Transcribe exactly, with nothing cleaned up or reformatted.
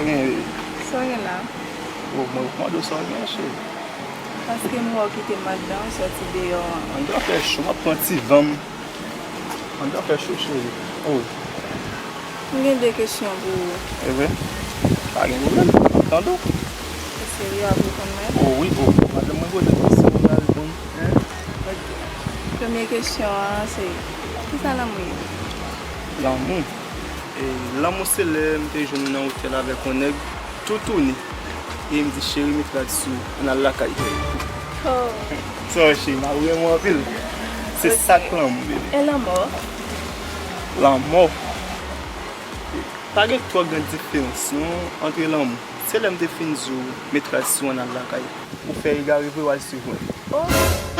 Sa w gen la? Oh, mwen mande w sa w gen, cheri. Paske m wè w kite m anndan, w sòti deyò an. Anndan fè cho, m ap pran ti van m. Anndan fè cho, cheri. Oh. M gen de kesyon pou ou. E vre? Pa gen pwoblèm, m ap tande w. Ou serye ap reponn mwen? Oh wi, oh, madanm mwen poze kesyon, m ap reponn. Hein? Ok. Premye kesyon an se, kisa lanmou ye? Lanmou. E lanmou se lè m te jwenn ou nan otèl avèk yon nèg toutouni. E m di, cheri, met rad sou, ann al lakay. Oh. Sa w cheri, m ap renmen w anpil. Se sa k lanmou, bebe. E lanmò? Lanmò. Pa gen twò gran diferans non antre lanmou. Se lè m te fin di w met rad sou, ann al lakay. Ou fè egare vre, w al swiv mwen. Oh.